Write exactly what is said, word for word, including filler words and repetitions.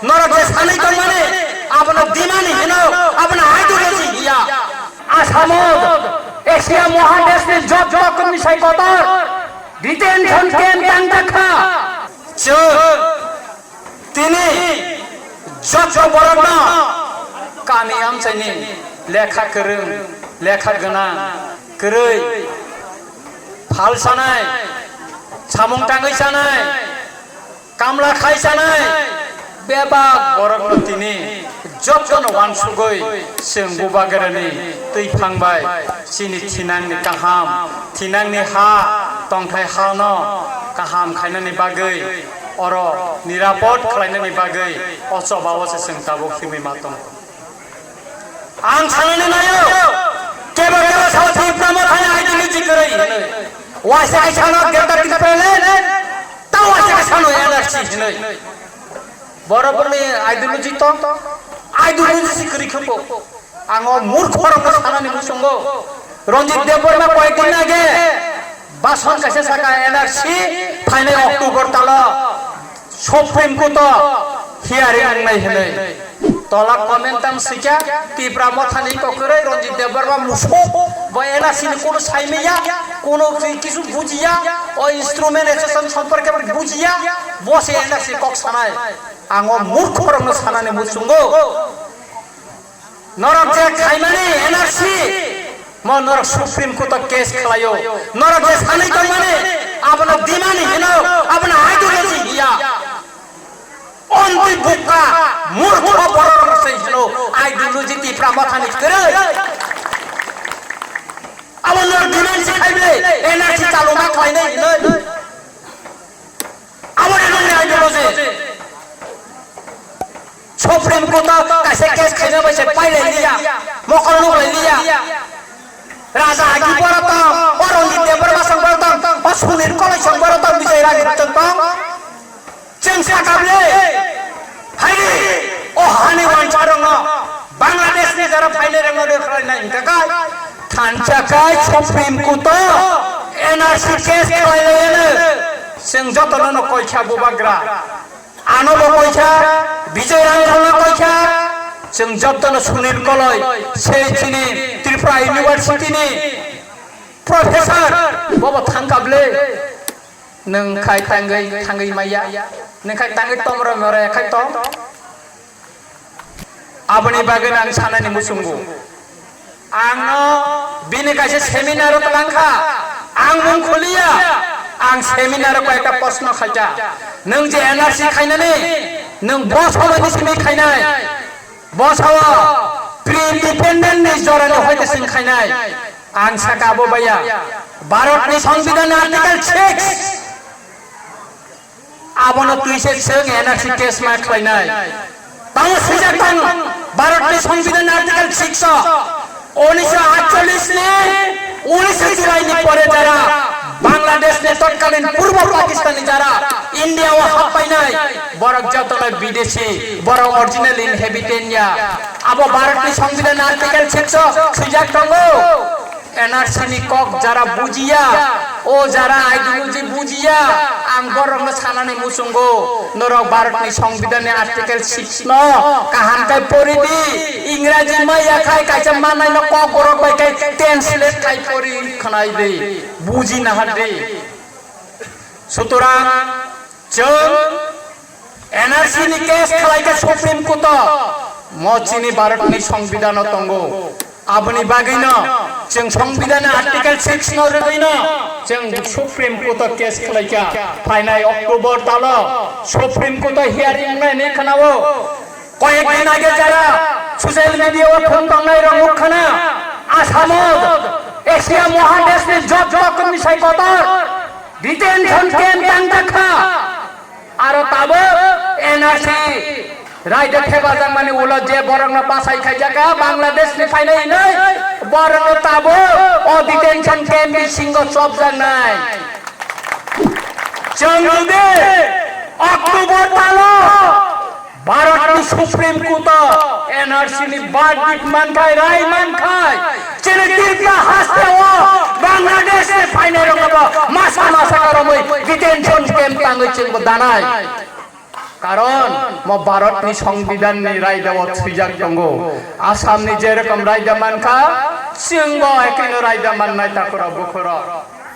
Norok je sanwi tongmani, abono demand hino, abono ideology hiya. Asamo, Asia Mahadeshni joto kwnwi sai kotor detention camp tangjakha. Chwng tini joto borokno kami amchaini lekha kwrwng, lekha gwnang, kwrwi, phal sanai, samung tangwi sanai, kamla khai sanai bebak borokno tini jotono uansugwi chwng Bubagrani twi phang bai chini thinangni kaham, thinangni ha, tongthai hano kaham khainani bagwi, oro nirapod khlainani bagwi o choba o se chwng tabuk himwi ma tongo. Ang sanani naio, kebo kebo sao Tipra Mothani ideology kwrwi hinwi. Waisa khe sano Greater Tipraland, ta waisa khe sano N R C hinwi. Borok borokni ideology tong, ideology se kwrwi khe bo. Ang o murkho rokno sanani muchungo. Ranjit Debbarma koyekdin age bason kaisa saka N R C phainai October talo Supreme Court o hearing wngnai hinwi. Tola comment tang sikha, Tipra Mothani kokrwi Ranjit Debbarma musuk, bo N R C ni kono saimaya, kono kisu bujiya, o instrument association somporke bo bujiya, bo se N R C kok sanai. Ang o murkho rokno sanani muchungo. Norok je khaimani N R C, mo norok Supreme Court o case khlaio. Norok je sanwi tongmani, abono demand hino, abono ideology hiya. Ontwi bukha, murkho borok rok se hino, ideology Tipra Mothani kwrwi. Abo norok demand se khaible, N R C chaluma khlainai hinwi. Aboni nungni ideology. Supreme Court o kaisa case khaina bai se pailai liya, mokol nuklai liya. Raja Agi boro tong, o Ranjit Debbarma song boro tong, o Sunil Koloi song boro tong, Bijay Rang song tong. Chwng sakha ble, hairi, o hani wansa rokno, Bangladesh ni jara phainai rokno rwkhlai nai hwnkha kha, thansa kai Supreme Court o N R C case khlai lai ano. Chwng jotono no koikha Bubagra. Ano bo koikha, Bijay Rangkhol no koikha, chwng jotono Sunil Koloi, sei chini Tripura University ni professor, bobo thangkha ble. Nwng khai tangwi, thangwi maya, nwng khai tangwi tomro moro khai tong. Aboni bagwi ang sanani muchungo. Ang no bini kaisa seminar o twlang kha. Ang mung khuliya. Ang seminar o kaita proshno khaikha. Nwng je N R C khainani, nwng bo somoi ni simi khainai. Bo sao pre-independent ni jorani hoite sing khainai. Ang saka abo baya. Bharat ni Songbidan ni Article six. Abono twi se chwng N R C case ma khlainai. Tamo swijak tong Bharat ni Songbidan Article six o, unisho atchollish ni unisho July ni pore jara Bangladesh ni totkalin Purbo Pakistan ni jara India o happainai borok jotono bidesi, borok original inhabitant ya. Abo Bharat ni Songbidan Article six o swijak tongo. N R C ni kok jara bujiya, o jara ideology bujiya, ang borokno sanani muchungo, norok Bharatni Songbidanni Article six no kaham khe pori di, Ingraji maya khai kaisa manai no kok borok bai khai translate khai pori khwnai di, buji nahar di. Sutorang chwng N R C ni case khlai khe Supreme Court o, mo chini Bharatni Songbidan o tongo. Aboni bagwi no chwng Songbidan ni Article six no rwgwi no chwng Supreme Court o case khlai kha. Phainai October talo Supreme Court o hearing wngnai hinwi khwnao. Koyek din age jara social media o phone tongnai rok nukha na, Asamo Asia Mahadesh ni joto kwnwi sai kotor detention camp tangjakha. Aro tabuk N R C raida thebajakmani ulo je borokno bachai khaijak kha Bangladesh ni phainai hinwi, borokno tabuk o detention camp bisingo chopjaknai. Chwng jodi October talo Bharatni Supreme Court o N R C ni verdict mankhai, rai mankhai, chini Tripura haste o Bangladesh ni phainai rokno bo masa masa karomwi detention camp tangwi chwngbo danai. Karon mo Bharatni Songbidanni raidao swijak tongo. Assamni jerokom raida mankha, chwngbo ekino raida mannai takhurok bukhurok.